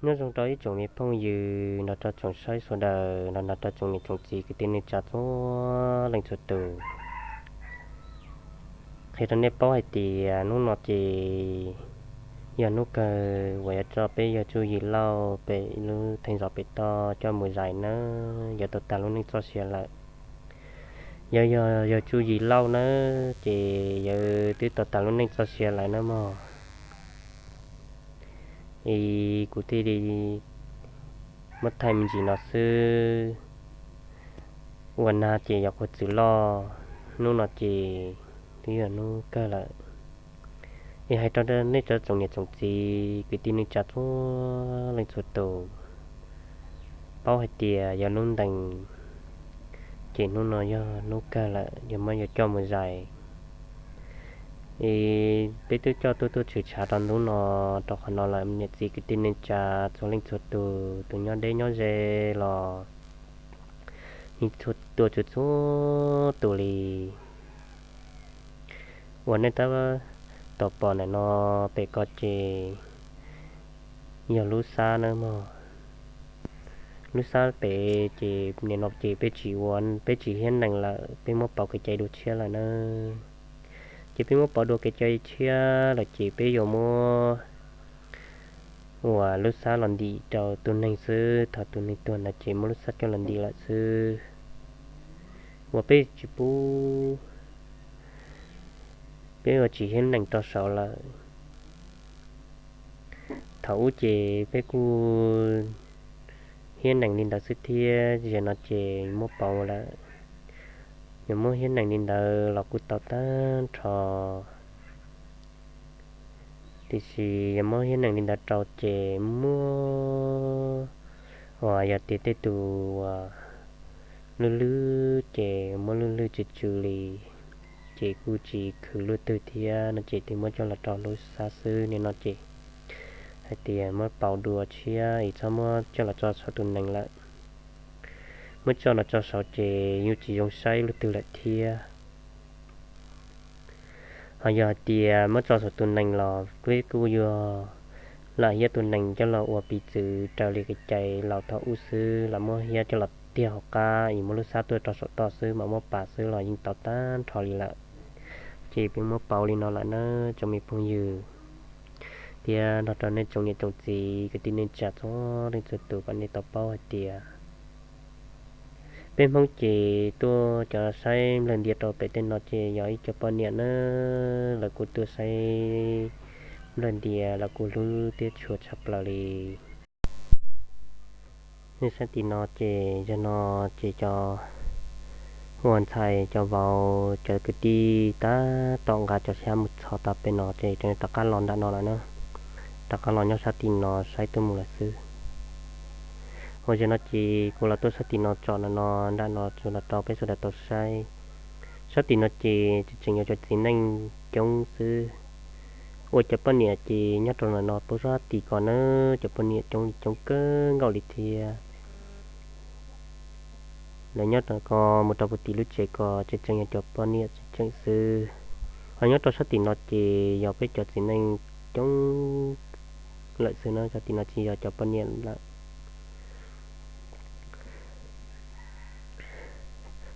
Nyob zoo rau ib tsoom me phooj ywg nrog rau tsoom saib sawv daws, nrog nrog rau tsoom niam tsoom txiv kwv tij neej tsa txhua leej txhua tus. Qhia rau nej paub hais tias hnub no ces yog hnub kawg uas yuav coj peb yawg Tsuj Yim Lauj pem lub theej zos pem toj coj mus zais nawb, yuav tau tag lub neej txoj sia lawm. Yog, yog yawg Tsuj Yim Lauj nawb ces yawg twb tau tag lub neej txoj sia lawm nawb mog. Es kuv thiaj li muab thaij me ntsis no xwb. Ua nag ces yog qhov txwm loj, hnub no ces twb yog hnub kawg lawm. Es hais rau nej cov tsoom niam tsoom txiv kwv tij neej tsa txhua leej txhua tus paub hais tias yog hnub ntees, ces hnub no yog hnub kawg lawm, yog muab yuav coj mus zais. Es peb twb coj tuaj tuaj tshwm tshav rau hnub no, rau qhov no lawm niam txiv kwv tij neej tsa txhua leej txhua tus, tus nyob deb nyob ze los yeej txhua tus txhua txhua tus li. Uas nej tab tom pom ntawm no pem ko ces yog lub xab nawb mog. Lub xab pem ces nim no ces peb tsis ua, peb tsis hiab nees lawm, peb muab pauv kev cai dua tshiab lawm nawb. Ces peb muab pauv dua kev cai tshiab lawm ces peb yuav muab uas lub xab los ntim rau tus neeg xwb, thaum tus neeg tuag ntawd ces muab lub xab coj los ntim lawm xwb. Uas peb tsis pub, peb ua tsis hiab nees rau saud lawm. Thaum ub ces peb kuj hiab nees li ntawd xwb thiab, zaum no ces muab pauv lawm. Yog muab hiab nees li ntawd los kuj tau tag nrho, tiam sis yog muab hiab nees li ntawd rau ces muab, uas yog tias tej tus uas lwj lwj ces muab lwj lwj tsw tsw li, ces kuj tsis khwv luaj twg thiab no ces thiaj muab coj los rau lub xab xwb. Nim no ces hais tias muab pauv dua tshiab es txhob muab coj los tso saum tus nees lawm. Muab coj los tso saud ces yeej tsis zoo saib luaj twg lawm thiab. Ho yog hais tias muab tso saum tus nees los peb kuj yuav lam hiab tus nees coj los ua piv txwv raws li kev cai laus thaum ub xwb, los muab hiab coj los tiag hauv qab es muab lub xab tuaj rau saum toj xwb mas muab pauv xwb los yeej tau tag nrho li lawm. Ces peb muab pauv li no lawm nawb tsoom me phooj ywg thiab nrog rau nej tsoom niam tsoom txiv kwv tij neej tsa txhua leej txhua tus kom nej tau paub hais tias peb Hmoob ces tuaj cov saib nplawg ntias rau pem tej no ces yog ib co poj niam nawb, lawv kuj tuaj saib nplawg ntias, lawv kuj hlub thiab tshua tshaj plaws li. Nej saib tim no ces yog no ces cov ua ntxhais cov vauv cov kwv tij tab tom nqa cov xyab mus txhos tau pem no ces rov qab los nram no lawm na, rov qab los nyob sab tim no saib tuaj mus lawm xwb. Ua yog no ces kuv los tuaj sab tim no tsom no no nram no tsuas los rau peb sawv daws tau saib. Sab tim no ces tseem yog cov txiv neej coob xwb. Ua cov poj niam ces nyob rau no no puag sab tim ko na, cov poj niam coob li coob kawg nkaus li thiab. Lawv nyob rau ko mus rau puag tim lub tsev ko ces tseem yog cov poj niam tseem xwb. Ho nyob rau sab tim no ces yog peb cov txiv neej coob lawm xwb na, sab tim no tsis yog cov poj niam lawm.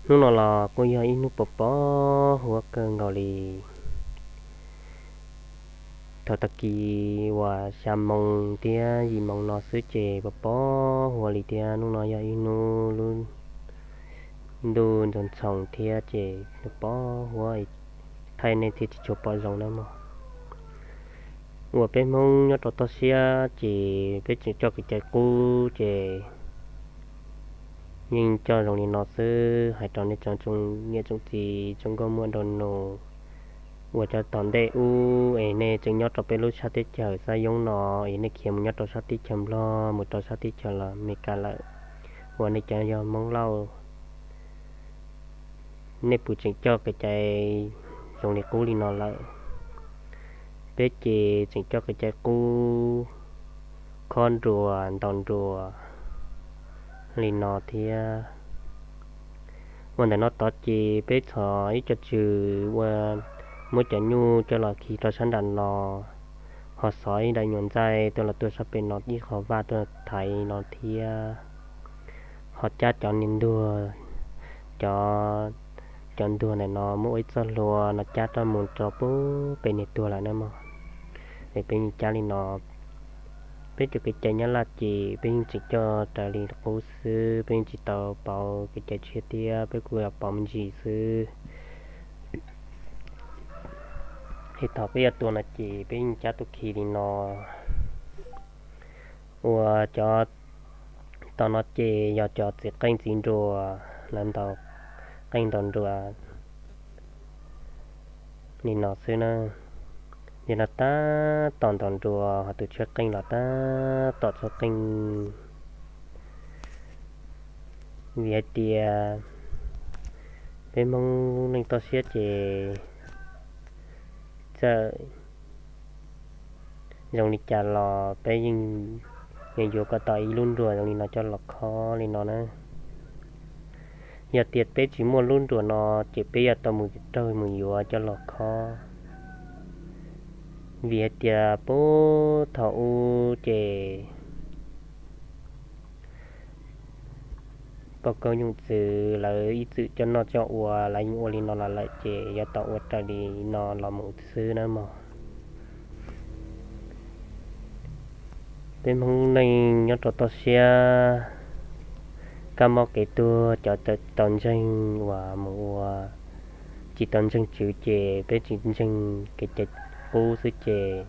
Hnub no los kuj yog ib hnub pos pos huab kawg nkaus li. Thaum tag kis uas xya moo thiab yim moo no xwb ces pos pos huab li thiab. Hnub no yog ib hnub lub ntuj ntxoov ntxhoos thiab ces pos huab, thaij nej thiaj tsis tshua pom zoo na mog. Uas peb Hmoob nyob rau toj siab ces peb tseem coj kev cai qub ces yeej coj zoo li no xwb. Hais rau nej tsoom niam tsoom txiv tsoom nkauj muam nraug nus uas cov tom ntej ub es nej tseem nyob rau peb lub sab teb chaws Xab Yoob no es nej khiav mus nyob rau sab teb chaws Nplog mus rau sab teb chaws los Amelikas lawm, uas nej cov yog Hmoob Lauj, nej puas tseem coj kev cai zoo li qub li no lawm? Peb ces tseem coj kev cai qub, khob nruas ntaus nruas li no thiab. Ua ntawm no tod ces peb txhos ib co tswm uas muab cov nyuj coj los khi rau sab nram no, ho xov ib daim nyuam ntxaij tuaj los tuaj sab pem no ib qho vaj tuaj thaiv no thiab. Ho cab cov niag ntuag, cov, cov ntuag ntawm no muab ua ib txoj hlua no cab rov mus rau pem niag tuag lawm na mog. Es peb yeej cab li no, peb cov kev cai Nyab Laj ces peb yeej tseem coj raws li qub xwb, peb yeej tsis tau pauv kev cai tshiab thiab, peb kuj yog pauv me ntsis xwb. Es thaum peb yuav tua no ces peb yeej cab tuaj khi li no. Uas cov tau no ces yog cov txiv qeej txiv nruas, lawv ntaus qeej ntaus nruas li no xwb na. Yog no tab tom ntaus nruas ho tus tshuab qeej los tab tom tshuab qeej. Vim hais tias peb Hmoob neej toj siab ces txawm zoo li cas los peb yeej yuav kom tau ib lub nruas zoo li no coj los khob li no na. Yog tias peb tsis muaj lub nruas no ces peb yuav tau mus raug mus yuav coj los khob. Vim hais tias puag thaum ub ces poj koob yawm txwv lawv ib txwm coj noj coj ua lawv yeej ua li no los lawm ces yuav tau ua raws li no los mus xwb na mog. Peb Hmoob neej nyob rau toj siab, kab mob kev tuag, cov tau ntseeg uas mus ua, tsis tau ntseeg tswv ces peb tsis ntseeg kev cai qub xwb ces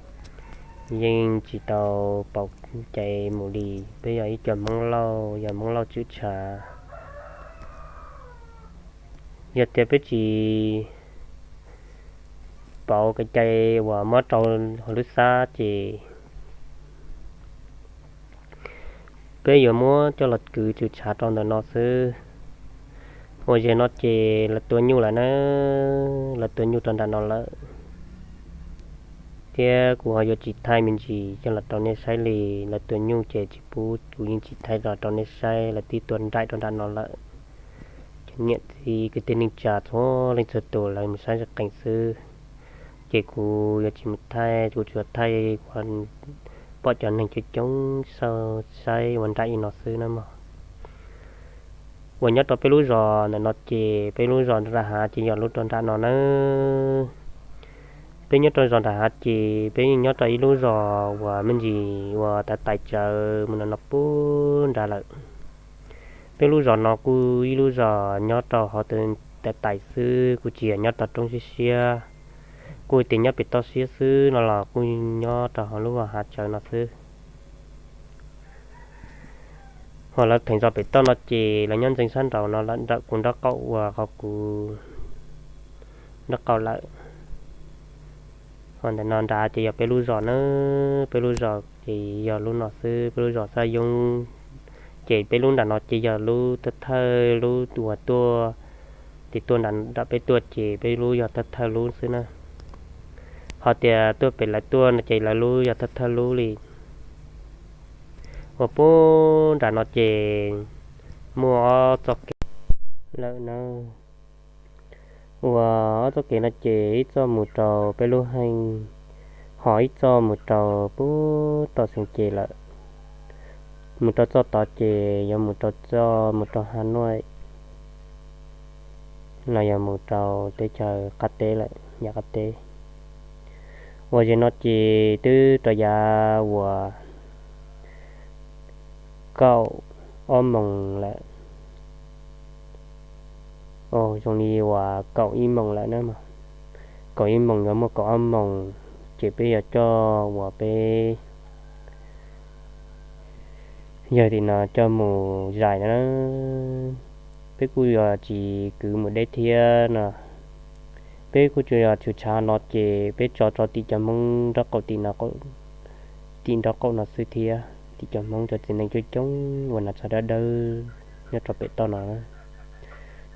yeej tsis tau pauv cai mus li. Peb yog ib co Hmoob Lauj, yog Hmoob Lauj tswm tshav. Yog tias peb tsis pauv kev cai uas mob rau hauv lub xab ces peb yuav muab coj los kwv tswm tshav rau ntawm no xwb. Ua zem no ces lawv tua nyuj lawm na, lawv tua nyuj rau nram no lawm. Thiab kuv ho yuav tsis thaij me ntsis coj los rau nej saib li, lawv tua nyuj ces tsis pub kuv yeej tsis thaij los rau nej saib, lawv twb tua nraim rau nram no lawm. Cov niam txiv kwv tij neej tsa txhua leej txhua tus lawv mus saib tsis qees xwb. Ces kuv yuav tsis mus thaij, kuv tsuas thaij pom cov neeg coob coob saib ua nraim li no xwb na mog. Uas nyob rau peb lub zos ntawm no ces peb lub zos nram hav ces yog lub rau nram no nawb. Peb nyob rau zos nram hav ces peb yeej nyob rau ib lub zos uas me ntsis uas tav tais tsawv mus no no pub nrad lawm. Peb lub zos no kuj ib lub zos nyob rau hauv tav tais xwb, kuj tsis yog nyob rau roob siab siab, kuj tias nyob pem toj siab xwb no los kuj nyob rau hauv lub hav tsawv no xwb. Ho lawv theem zos pem toj no ces lawv nyob ntxeev sab nraud no lawm, nram kuv nraub qaum uas qhov kuv nraub qaum lawm. Ho ntawm no nrad ces yog peb lub zos na, peb lub zos ces yog lub no xwb, peb lub zos Xab Yoob. Ces peb lub nram no ces yog lub thawj thawj lub uas tuaj, ces tuaj nram peb tuaj ces peb lub yog thawj thawj lub xwb na. Ho tias tuaj pem lawv tuaj no ces lawv lub yog thawj thawj lub li. Uas puag nram no ces muaj ob txoj kev lawm na. Uas ob txoj kev no ces ib txoj mus rau peb lub heej, ho ib txoj mus rau puag tom Xeev Ces lawm. Mus rau txoj tod ces yuav mus rau txoj mus rau Hav Nuaj, los yog mus rau teb chaws qab teb lawm, yam qab teb. Uas zem no ces twb rau yav uas kaum ob moos lawm. Zoo li uas kaum ib moos lawm na. Kaum ib moos yuav muaj kaum ob moos, ces peb yuav coj uas peb yawg tim no coj mus zais na. Peb kuj yuav tsis kwv mus deb thiab no. Peb kuj tsuas yog tswm tshav no ces peb tso rau tim cov Hmoob nraub qaum tim no, tim nraub qaum no xwb thiab, tim cov Hmoob cov txiv neej coob coob uas hnav tsho dawb dawb nyob rau pem toj no,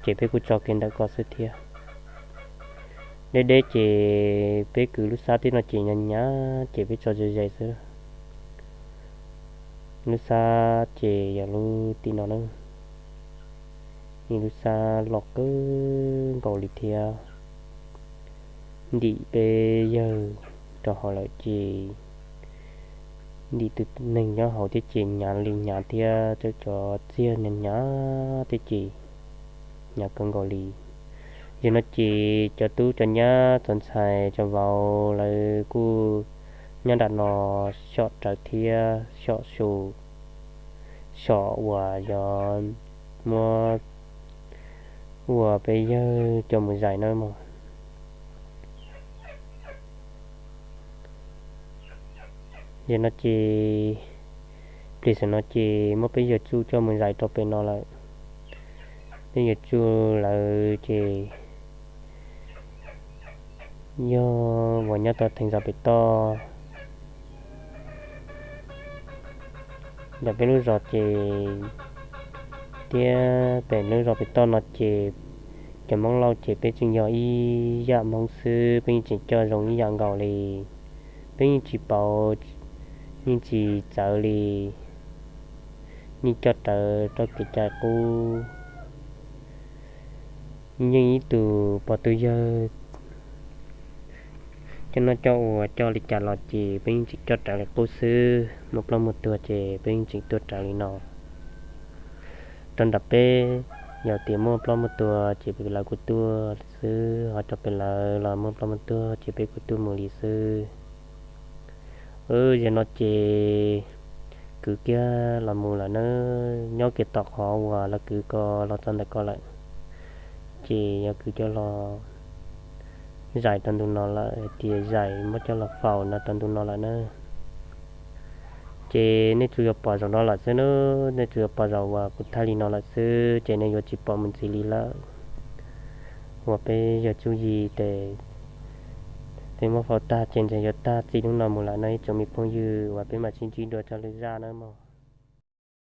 ces peb kuj tso kiag ntawm ko xwb thiab. Deb deb ces peb kwv lub xab tib no ces nyav nyav ces peb tso ze ze xwb. Lub xab ces yog lub tim no na, ib lub xab loj kawg nkaus li thiab. Ntim peb yawg rau hauv lawm ces ntim tus neeg nyob hauv thiab ces hnyav li hnyav thiab, cov txiag hnyav hnyav thiab ces hnyav kawg nkaus li. Yog no ces cov tub cov nyab cov ntxhais cov vauv lawv kuj nyob nram no xyom rawv thiab xyom su, xyom uas yog muab ua peb yawg coj mus zais na mog. Yog no ces plis xwm no ces muab peb yawg tsuj coj mus zais rau pem no lawm. Peb yawg tsuj lawm ces yog uas nyob tau theem zos pem toj ntawm peb lub zos ces thiab pem lub zos pem toj no ces cov Hmoob Lauj ces peb tseem yog ib yam Hmoob xwb, peb yeej tseem coj zoo ib yam nkaus li. Peb yeej tsis pauv, yeej tsis txawv li, yeej coj rawv rau kev cai qub. Yeej ib tug pog tug yawg coj noj coj ua coj li cas los ces peb yeej tseem coj rawv li qub xwb, muaj ploj muaj tuag ces peb yeej tseem tuag rawv li no. Rau nram peb, yog tias muaj ploj muaj tuag ces peb lawv kuj tuaj xwb, ho rau pem lawv los muaj ploj muaj tuag ces peb kuj tuaj mus li xwb. Yog no ces kwv kiag los mus lawm na, nyob kiag tom qhov uas lawv kwv ko los txog ntawm ko lawm, ces yog kwv coj los zais rau ntu no lawm, hais tias zais muab coj los faus no rau ntu no lawm na. Ces nej tsuas yuav pom zaum no lawm xwb na, nej tsuas yuav pom zaum uas kuv thaij li no lawm xwb, ces nej yuav tsis pom mus ntxiv li lawm. Uas peb yawg Txuj Yig ces peb muab faus tag ces ntshe yuav tag txij hnub no mus lawm no ib tsoom me phooj ywg, uas peb mam sib ntsib dua rau lwm zaj na mog.